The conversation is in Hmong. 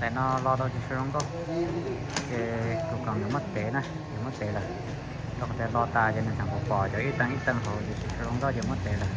Ntawm no los tau tsis tshua zoo nkauj, ces kuv kom nkawd muab tev na, nkawd muab tev lawm. Rau qhov tias los tas ces nws tseem pom pom cov ib teev ib teev hauv ces tsis tshua zoo nkauj ces muab tev lawm.